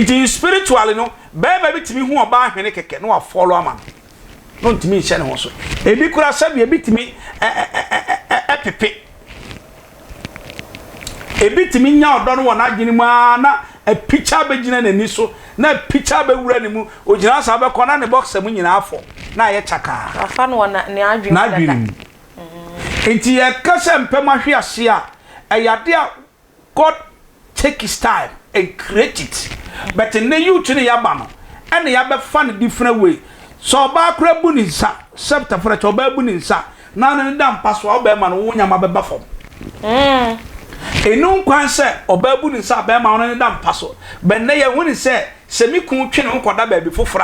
Nti spiritually no, bɛrima bi tumi hu ɔbaa ahwene kɛkɛ na wafɔlo ama no, na ɔntumi nhyɛ ne ho so. Ebi kura sɛbi ebi tumi ɛpepe. Ebi tumi nya ɔdɔ no wɔ n'adwene mu ara na apikya abɛgyina n'ani so, na apikya abɛwura ne mu. Ogyina saa bɛkɔ na ne boxer mu nyinaa afɔ na ayɛ kyakaa. Wafa no wɔ n'adwene mu dada. N'adwene mu. Nti yɛka sɛ mpɛm ahwe ase a, ɛyɛ ade a God take his time and create it but nnɛ youth no yaba no ɛna yabɛfa no different way. Sɛ ɔbaa koraa bu ne nsa sɛ tafra kyɛ ɔbaa bu ne nsa na ɔne no da mpa so a, wo bɛrima no wo nyama bɛba fam. Ɛnu nkwan sɛ ɔbaa bu ne nsa a bɛrima ɔne no da mpa so. But nnɛ yɛhu ne sɛ sɛ me kun twe ne ho kɔda baabi foforɔ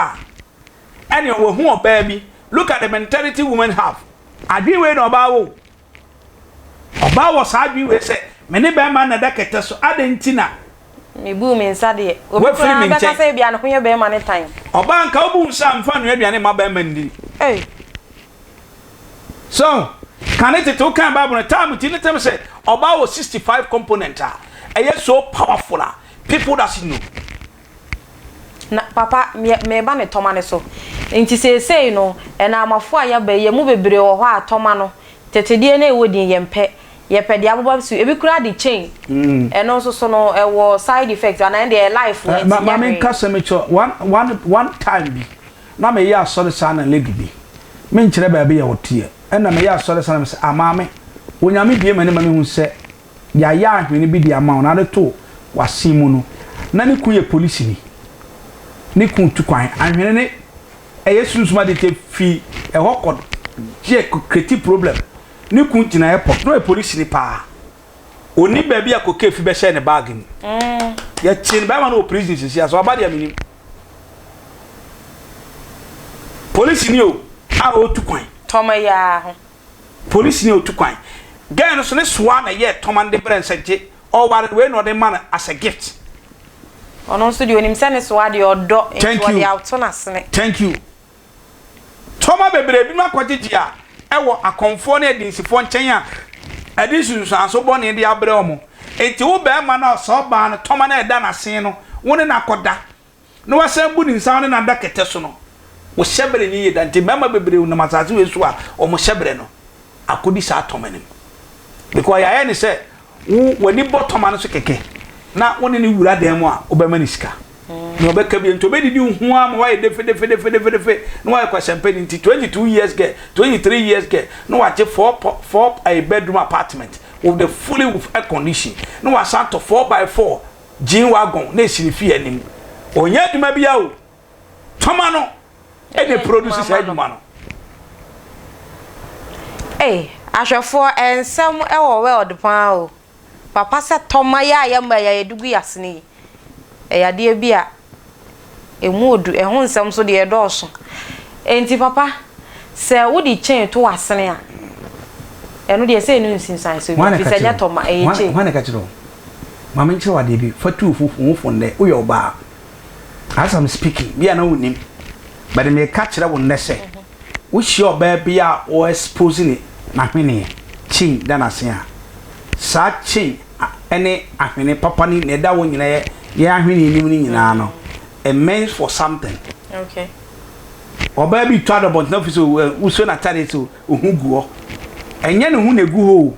a ɛne wahu ɔbaa bi. Look at the mentality women have. Adwene wei na ɔbaa wɔ o. Ɔbaa wɔ saa adwene wei sɛ, Me ne bɛrima na ɛda kɛtɛ so, adɛn nti na. Mebuu me nsa deɛ? Obi Woafiri koraa me bɛka nkyɛn. sɛ ebia ne ho yɛ bɛrima no tan. Ɔbaa, nka wobu wo nsa a, mfa nnoa aduane mma bɛrima nni. Ei! So, kane tete wokan Bible no, time ti ne tɛm sɛ ɔbaa wɔ 65 component a ɛyɛ so powerful a people doesn't know. Na papa, meɛ, mereba ne tɔma no so. Nti seesei no, ɛnaamafoɔ a yɛaba yi, yɛn mu bebree wɔ hɔ a tɔma no, tetedeɛ no a ɛwɔ din, yɛmpɛ. Yɛpɛ deɛ aboba so, ebi koraa de chain. Ɛno nso so no, ɛwɔ side effect anaa? Ɛno deɛ ɛyɛ life o, ɛnti Ma nyɛ ma hwee. menka sɛm kyerɛ wo, one, one, one time bi, na meyɛ asɔre saa na lady bi, menkyerɛ baabi a ɔteɛ, ɛna meyɛ asɔre saa na mese, ah maame, Onyame bue m'ani ma mehu sɛ Yɛayɛ ahwene bi de ama wo na ade to w'asen mu no, na ne kun yɛ polisini. Ne kun tu kwan. Ahwene no ɛyɛ sunsum ade nti efi ɛhɔ kɔ gye kreti problem. Ne kun gyina airport na ɔyɛ polisini paa. Onim baabi a cocaine fi bɛhyɛɛ ne bag mu. Yɛkyee no bɛrima no wɔ prison sisi a sɛ ɔba deɛ menim. Polisini o a ɔretu kwan. Tɔma yi ara ho. Polisini a otu kwan. Girl no so ne soa na ɛyɛɛ tɔma no de brɛ no sɛ gye, ɔware no wei na ɔde ma no as a gift. Ɔno nso deɛ onim sɛ ne soa deɛ ɔdɔ nti Thank ɔde you. ato n'asene. Thank you. Tɔma bebree binom akɔgyegye a ɛwɔ akɔmfoɔ ne adinsifoɔ nkyɛn a ɛde nsunsuanso bɔne de abrɛ wɔn. Enti wo barima no a saa ɔbaa no tɔma no a ɛda n'asen no wo ne no akɔda na wasan bu ne nsa ne n'ada kɛtɛ so no, wo hyɛberɛ nyɛ yie da. Nti mmarima bebree nam asase wei so a wɔn hyɛberɛ no akɔdi saa tɔma no mu. Because yɛayɛ ne sɛ wo w'ani bɔ tɔma no so kɛkɛ na wo ne no wura dan mu a wobɛma no sika. Nea ɔbɛka bi nti ɔbɛdidi wo ho ara ma woayɛ defedefedefedefe na woayɛ kwasɛmpɛni. Nti 22 years girl, 23 years girl na wagye 4 4 bedroom apartment with the fully with air condition na wasan atɔ 4 by 4 Gene wagon na esi ne fie anim. Ɔnyɛ adwuma bia o. Tɔma no ɛna produce saa adwuma no. Ei ahwɛfoɔ nsɛm wɔ world paa o. Papa sɛ tɔma yi a yɛma yi a yɛde gu yasene yi ɛyɛ adeɛ bi a ɛmu ɔdu ɛho nsɛm nso deɛ ɛdɔɔso. Enti papa sɛ wode chain to w'asene a ɛno deɛ sɛ ɛno nsunsuansoɔ bi ɛfiri sɛ ɛnyɛ tɔma ɛyɛ chain. Hwan na ɛka kyerɛ wo? Ma menkyerɛ wo adeɛ bi, fa tu wo ho fo nnɛ, woyɛ ɔbaa. As I'm speaking, bi a na wonnim, but meka kyerɛ wo nnɛ sɛ, wohyia ɔbaa bi a ɔ expose ne n'ahweneɛ, chain da n'ase a, saa chain ne ahwene papa no na ɛda hɔ nyinaa yɛ yɛn ahweneɛ anim no nyinaa no, it means for something. Okay. Ɔbaa bi tɔ adɔbɔntena fi sɛ wosuo n'atadeɛ sɛ ohu gu hɔ. Ɛnyɛ ne ho na egu hɔ o.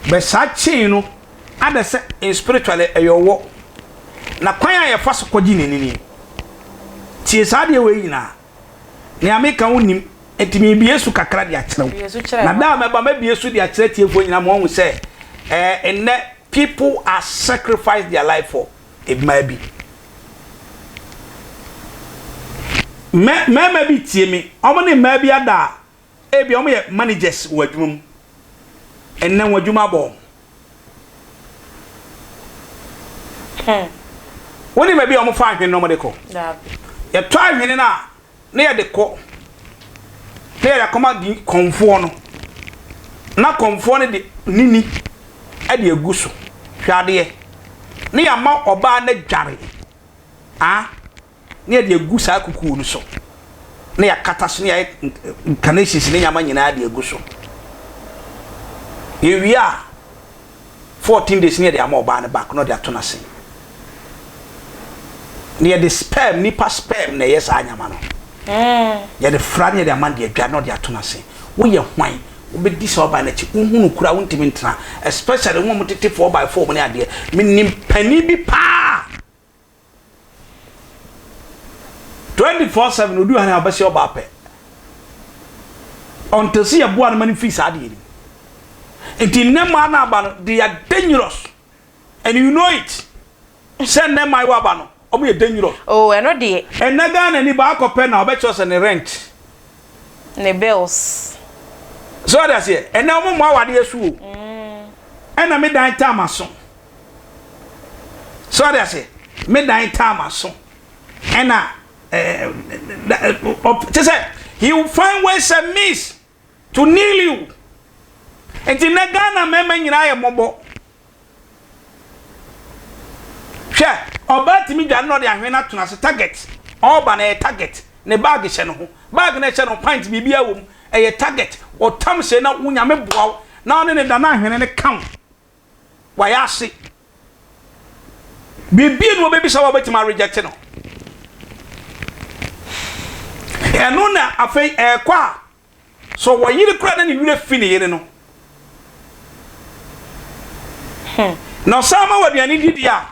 But saa chain no ada sɛ in spiritually ɛyɛ ɔwɔ. Na kwan a yɛfa so kɔgye n'ani nie. Tie saa adeɛ wei nyinaa. Nea meka wo nim. Nti mebie so kakra de akyerɛ wo. Na da a mɛba mɛbie so de akyerɛ atiefoɔ nyinaa ma wɔahu sɛ ɛɛ nnɛ people are sacrifice their life for mmaa bi. Mɛ mmarima bi tie me. Wɔn ne mmaa bi ada a Ebia wɔyɛ managers wɔ adwuma mu. Ɛnnɛ wɔn adwuma abɔ wɔn. Hmm. Wonim baabi a wɔfa ahwene no wɔde kɔ? Yɛtɔ ahwene no a, na yɛde kɔ na yɛde akɔma di kɔnfoɔ no. Na kɔnfoɔ no de nini de agu so. Hwɛ adeɛ. Na yɛama ɔbaa no adware. Ah. na yɛde agu saa kukuo no so, na yɛakata so, na yɛayɛ incarnations ne nneɛma nyinaa de agu so. Yɛwie a, 14 days na yɛde ama ɔbaa no back na ɔde ato n'ase. Na yɛde sperm, nipa sperm na ɛyɛ saa nyama no. Yɛde fra na yɛde ama no de adware na ɔde ato n'ase. Woyɛ hwan? Wobɛdi saa ɔbaa no akyi. Wohu no koraa wontumi ntena. Especially wɔn a wɔtete 4x4 mu ne adeɛ. Menim panin bi paa. 24/7 odu ha na ɔbɛsɛ ɔbaa pɛ. Until sɛ yɛboa no ma no firi saa adeɛ no mu. Nti nnɛ mmaa no aba no, they are dangerous. And you know it. Sɛ nnɛ mmaayewa aba no, wɔn yɛ dangerous. Oh, ɛno deɛ. Ɛnnɛ Ghana ni baako pɛ na ɔbɛkyerɛ sɛ ne rent. Ne bills. So ɔde aseɛ, ɛnnɛ wɔn mmɔ awadeɛ so o. Ɛna me dan taa ma so. So ɔde aseɛ, me dan taa ma so. Ɛna ɛɛ kyɛ sɛ he will find ways and means to nail you. Nti nnɛ Ghana mmarima nyinaa yɛ mmɔbɔ. Hwɛ, ɔbaa tumi dware na ɔde ahwene no ato n'ase, target. Ɔreba no, ɛyɛ target. Ne bag hyɛ ne ho. Bag no a ɛhyɛ no, pint biribiara wɔ mu. Ɛyɛ target. Ɔtam sei na wo Nyame boa wo na ɔne no da na ahwene no ka wo. Wayɛ ase. Biribi na ɔbɛbisa wo a wobɛtumi areject no. Ɛno na afei ɛrekɔ a So ɔwɔ yere koraa na ne werɛ fi ne yere no? Na ɔsan ma wo aduane di deɛ a,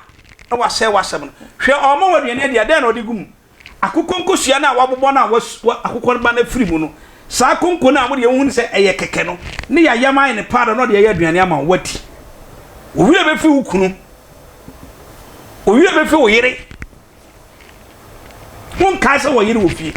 na wasɛe w'asɛm no. Hwɛ, ɔrema wo aduane adi a, dɛn na ɔde gu mu? Akokɔ nkosua no a wabobɔ no a akokɔ no ba no afiri mu no, saa konko no a mo deɛ wohu no sɛ ɛyɛ kɛkɛ no, ne yɛayam ayɛ no paado na ɔde ayɛ aduane ama wo, woadi. Wo werɛ bɛfi wo kunu. Wo werɛ bɛfi wo yere. Wonkae sɛ wɔyere wɔ fie.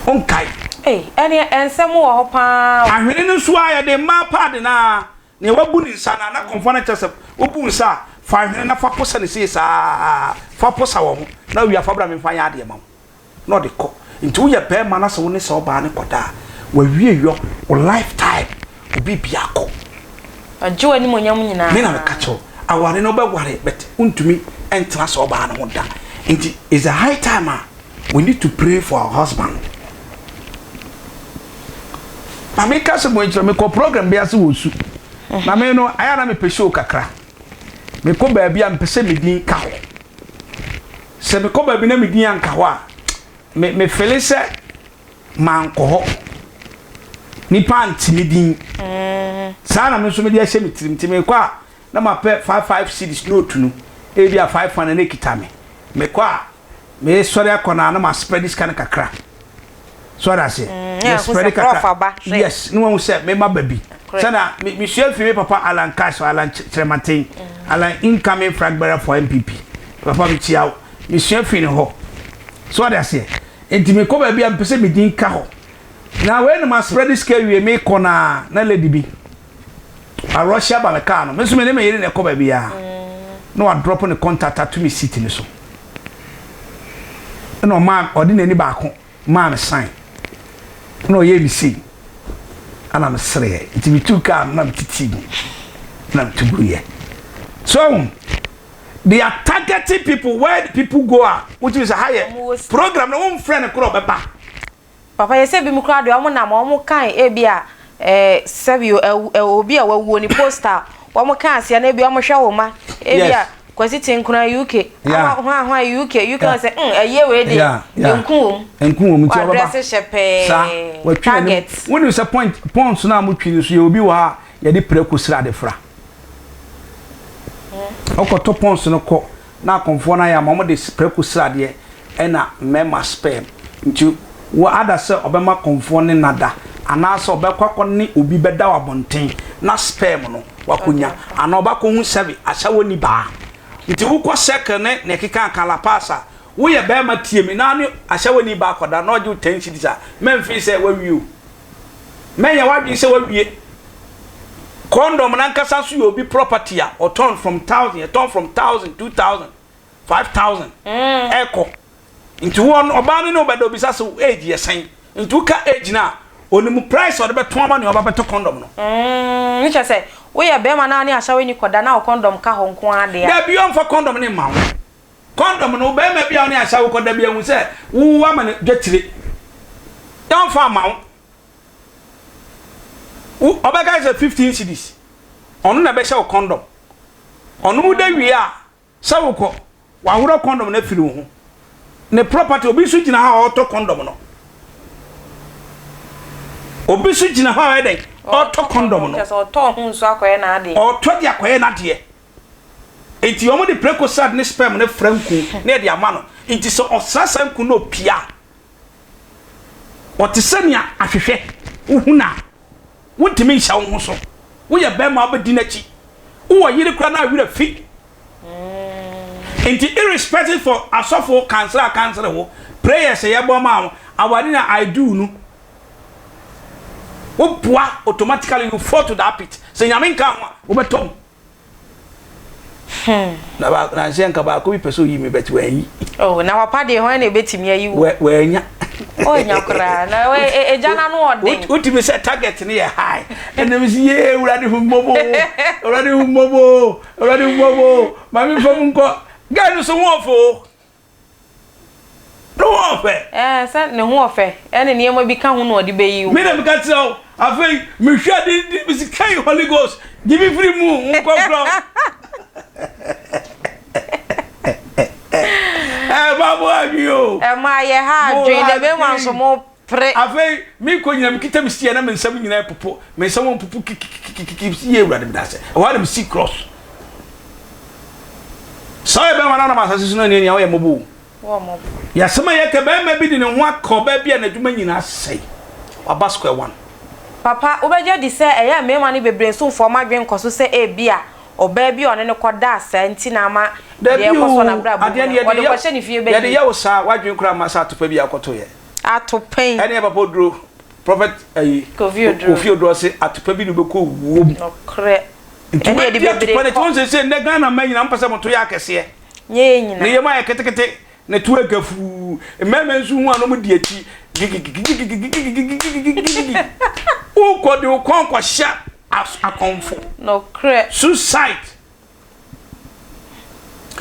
Wonkae. Ei, ɛneɛ nsɛm wɔ hɔ paa o. Ahwene no nso ara, yɛde mmaa paade no ara, nea wabu ne nsa no a, na kɔmfoɔ no kyerɛ sɛ wobu nsa a, fa ahwene no fa posa no sei saa ara, fa posa wɔ ho, na wie a fa bra memfa nyɛ adeɛ ma wo. na ɔde kɔ nti woyɛ bɛɛma na sɛ wo ne saa ɔbaa no kɔda a wawie yɔ wo life time wo biribia kɔ. Ɔgye w'animuonyam nyinaa. Me na meka kyerɛ wo aware no wobɛware but wontumi ntena saa ɔbaa no ho da nti it's a high time a we need to pray for our husband. Ma me ka asɛm wei nkyerɛ wo, mekɔ program bi ase wɔ su na me no ayɛ a na mepɛ show kakra mekɔ baabi a mepɛ sɛ me din ka hɔ. Sɛ mekɔ baabi na me din anka hɔ a, me me fele sɛ mankɔ hɔ. Nipa ante me din. Saa na me nso mede ahyɛ me tirim. Nti mekɔ a, na mapɛ 55 cedis note no. Ebi a 500 na ekita me. Mekɔ a, mesɔre akɔ no a na maspread sika no kakra. So ɔda aseɛ? Mm, Me spread kakra. Yes, na wahu sɛ mema ba bi. Sɛna me mesua fi me papa Alan Cash, Alan Kyerɛmaten, mm. Alan incoming flag bearer for MPP. Papa me kyia wo. Mesua fi ne hɔ. So ɔda aseɛ? Nti mekɔ baabi a mepɛ sɛ me din ka hɔ. Na wei na ma spread sika wie mekɔ na na lady bi. Arɔhyɛ aba me kaa no. Me nso me ne me yere na ɛkɔ baabi a. Mm. Na wadrop ne contact ato me seat ne so. Ɛna ɔmaa ɔde n'ani baako maa me sign. Ɛna ɔyɛɛ me sei. Ɛna mesereɛ. Nti metuu kaa no na metitii mu. Ɛna metu guiɛ. So they are targeting people where the people go a wotumi sɛ ha yɛ program na womfrɛ no korɔ ɔbɛba. Papa yɛ sɛ binom koraa deɛ wɔn nam wɔn kan ebi a ɛɛ sɛbi o ɛɛ obi a wawuo ne poster wɔn kan aseɛ na ebi wɔn hwɛ wɔn ma ebi a Kwasi Tenkura UK ama hwan hwan UK UK wɔn sɛ mm ɛyɛ wei deɛ nku wɔm nku wɔm nti ɔbɛba wadrɛse hyɛ pɛɛ target wɔn sɛ point pons na mo twi no so yɛ obi wɔ ha yɛde prɛko srade fra ɔkɔtɔ pons no kɔ. Na akɔmfoɔ no ayɛ ama wɔde prako sradeɛ ɛna mmarima sperm nti wɔ ada sɛ ɔbɛma kɔmfoɔ ne no ada anaasɛ ɔbɛkɔ akɔ ne obi bɛda wɔ abɔnten na sperm no wakɔnya anaa ɔbɛkɔ hu sɛbe ahyɛwɔ ni baa nti wokɔ circle ne nea ɛkeka ka La Paz a woyɛ barima tie me na ne ahyɛwɔ ni baa kɔda na ɔgye wo 10 cedis a mɛmfee sɛ wawie o mɛnyɛ w'adwene sɛ wawie Condom no ankasa nso yɛ obi property a ɔtɔn from thousand, yɛtɔn from thousand, 2000, 5000 ɛkɔ. Nti wo ɔbaa no ne wo bɛda obisa sɛ wo age yɛ sɛn. Nti woka age no a, onim price a ɔde bɛtɔn ama nea ɔba bɛtɔ condom no. Mm, ne kyerɛ sɛ woyɛ bɛrima na ne ahyɛwani kɔda na wo condom ka hɔ nko ara deɛ a. Dabi ɔmfa condom no mma wo. Condom no, barima bi a wo ne ahyɛwo kɔda bi ahu sɛ wo ama no dwatire. Ɔmfa mma wo. Wo ɔbɛka sɛ 15 cedis. Ɔno na ɛbɛhyɛ wo condom. Ɔno wo da wie a, Sɛ wokɔ, waworɔ condom no afiri wo ho. Ne property, obi nso gyina hɔ a ɔretɔ condom no. Obi nso gyina hɔ a ɔyɛ dɛn? Ɔretɔ condom no. Kyerɛ sɛ ɔtɔ ho nso akɔyɛ n'adeɛ. Ɔretɔ de akɔyɛ n'adeɛ. Nti wɔn de prekosad ne sperm no fra nku na yɛde ama no. Nti sɛ ɔsra saa nku no opia a, ɔte sɛ nea ahwehwɛ wohu no a, wontumi nhyɛ wo ho so. Woyɛ bɛrima a wobɛdi n'akyi. Wowɔ yere koraa na werɛ fi. Nti irrespective for asɔfo kansere a kansere wo, prayers a yɛbɔ ma wo, aware na I do no, woboa automatically you fall to that pit. Sɛ Nyame nka ho a, wobɛtɔ mu. Hmm. Na ba na nhyɛ nka baako bi pɛ sɛ oyi mi bɛti wɔanyi. Oh, na papa deɛ hwan na ebetumi ayi wo? Wɛ wɔanya. Ɔnya koraa na egya na no ɔden. Wotumi sɛ target no yɛ high. Ɛna mi si yee awurade hu mmɔbɔ awurade hu mmɔbɔ awurade hu mmɔbɔ maame nfa mu nkɔ. Guy no so ho ɔfo o. Ne ho ɔfɛ. Ɛɛ sɛ ne ho ɔfɛ ɛne nneɛma bi ka ho na ɔde bɛyi wo. Me na meka kyerɛ wo afei mehwɛ ade di mesi kai Holy Ghost gye me firi mu nkɔkorɔ. Ɛma mo adwene o. Ɛma yɛ ha adwene na bɛma nso mo pere. Afei mekɔ nyina mekita me sia na me nsam nyinaa popo me nsam wɔn popo kikikikiki si yɛ awurade meda ase ɛhɔ ara na mesi cross. Sɛ ɔyɛ bɛrima na ɔnam asase so no ani ania woyɛ mmɔbɔ o. Yɛ asɛm a yɛka bɛrima bi de ne ho aka ɔbaa bi a n'adwuma nyinaa asɛe waba square one. Papa, wobɛgye adi sɛ ɛyɛ a mmarima no bebree nso mfa wɔn adwene nkɔ so sɛ ebia ɔbaa bi a ɔne no kɔdaa saa nti na ama deɛ Dabi ɛrekɔ so wɔ o, n'abrabɔ mu adeɛ no, no yɛde ɔde yɛ kɔhyɛ ne fie yɛde bɛyie. yɛ wo saa w'adwene koraa mma sɛ atopa bi a wokɔtoeɛ. Atopa yi. Ɛne papa oduro prophet ayi Kofi Oduro. Kofi Oduro ɔse atopa bi na wobɛkɔ owuo mu. Nokorɛ. Nti Ɛne yɛde wobɛdi atopa bebree no akyi kɔ. wohu seesei nnɛ Ghana mma nyinaa mopɛ sɛ moto yɛ akɛseɛ. Nyɛ yɛn nyinaa. Ne yam ayɛ ketekete, ne to yɛ gafuu. Mmarima nso hu a na wɔdi akyi gigigigigigigigigigigigigigi. Wokɔ de wo kɔn kɔhyɛ akɔmfo. Nokorɛ. Suicide.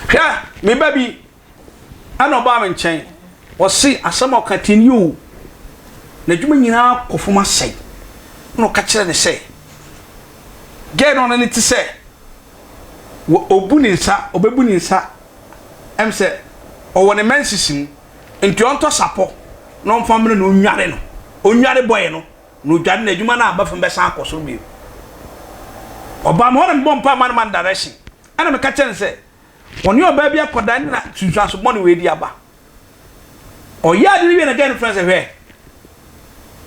Hwɛ, me ba bi ɛna ɔbaa me nkyɛn. Ɔse asɛm a ɔka tie nie o. N'adwuma nyinaa kɔ fam asɛe. Ɛna ɔka kyerɛ ne sɛ, girl no ɔne no te sɛ wɔ ɔbu ne nsa, ɔbɛbu ne nsa ɛm sɛ ɔwɔ ne menses mu nti ɔntɔ sapɔ na ɔmfa mmerɛ na ɔnware no, ɔnware boy no na ɔdware no adwuma no a aba fam bɛsan akɔ soro bio. Ɔbaa me hɔ na mebɔ mpae ma no ma no direction ɛna meka kyerɛ no sɛ ɔne ɔbaa bi akɔda ne na sunsuanso bɔne wei de aba. Ɔyɛɛ ade no wiei na girl no frɛɛ no sɛ, Hwɛ,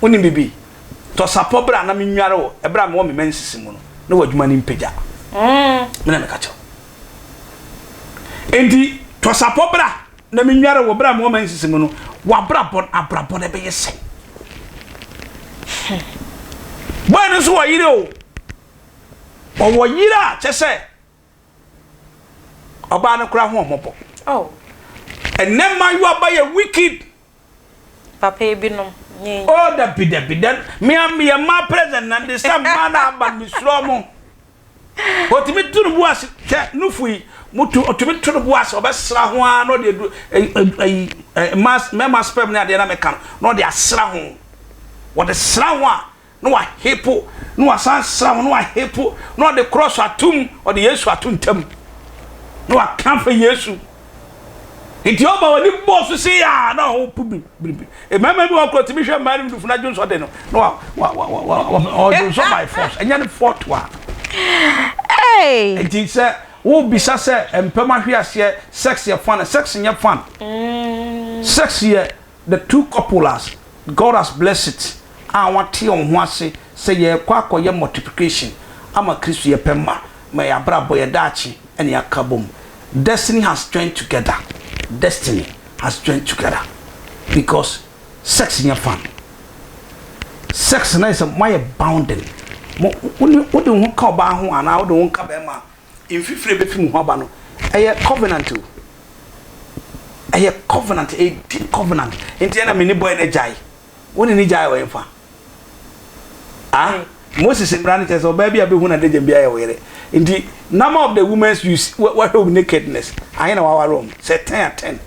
wonim biribi? Tɔ sapɔ bra na menware wo ɛberɛ a mewɔ me menses mu no, na w'adwuma no mpagya. Me na meka kyerɛ wo. Enti tɔ sapɔ bra na menware wo berɛ a mewɔ menses mu no, w'abrabɔ no, abrabɔ no ɛbɛyɛ sɛn? Boy no nso wɔ yere o. Ɔwɔ yere a kyɛ sɛ Ɔbaa no koraa ho ɔmɔbɔ. Oh. Ɛnɛ mmaayewa ba yɛ wicked. Papa ebinom nye. Oh dabi dabi dɛ me a meyɛ mmaa president na de sɛ mmaa na aba no mesuro ɔmo. Otumi to ne bo ase hwɛ nufu yi mutu otumi to ne bo ase ɔbɛsra ho ara na ɔde edu ɛyi mmaa mmarima sperm ne adeɛ na meka no na ɔde asra ho wɔde sra ho a na wahepo, na wasan asra ho, na wahepo, na ɔde krɔs atom, ɔde Yesu ato ntam, na waka afa Yesu. Nti ɔba w'ani bɔɔ so sei a na ɔho po biribi. Mmarima bi wɔ korɔ tumi hwɛ mmaa no nufu na dwonsɔ de no na wa wa wa wa wa ɔdwonsɔ by force. Ɛnyɛ ne fault a. Hey! Nti sɛ wobisa sɛ mpam ahwe aseɛ sex yɛ fun a, sex nyɛ fun. Sex yɛ The two couple as God has blessed it a wɔate wɔn ho ase sɛ yɛrekɔ akɔyɛ multiplication ama Kristo yɛpɛ mma ma yɛn abrabɔ yɛn daakye ne yɛn aka bom destiny has joined together destiny has joined together because sex nyɛ fun sex na yɛ sɛ moayɛ bounding mo wode wo ho ka ɔbaa ho anaa wode wo ho ka bɛrima Mfifire a ɛbɛfi mo ho aba no, ɛyɛ covenant o. Ɛyɛ covenant, ɛyɛ deep covenant. Nti ɛna me ne boy no agyae. Wo ne no gyae wɔ ɛmfa? Ah, Moses mmara no kyerɛ sɛ ɔbaa bi a bɛhu n'adagya bi ayɛ wo yere. Nti number of the women you see, wɔhwɛ wo nakedness, ahe na waware wɔn? Sɛ ten a ten.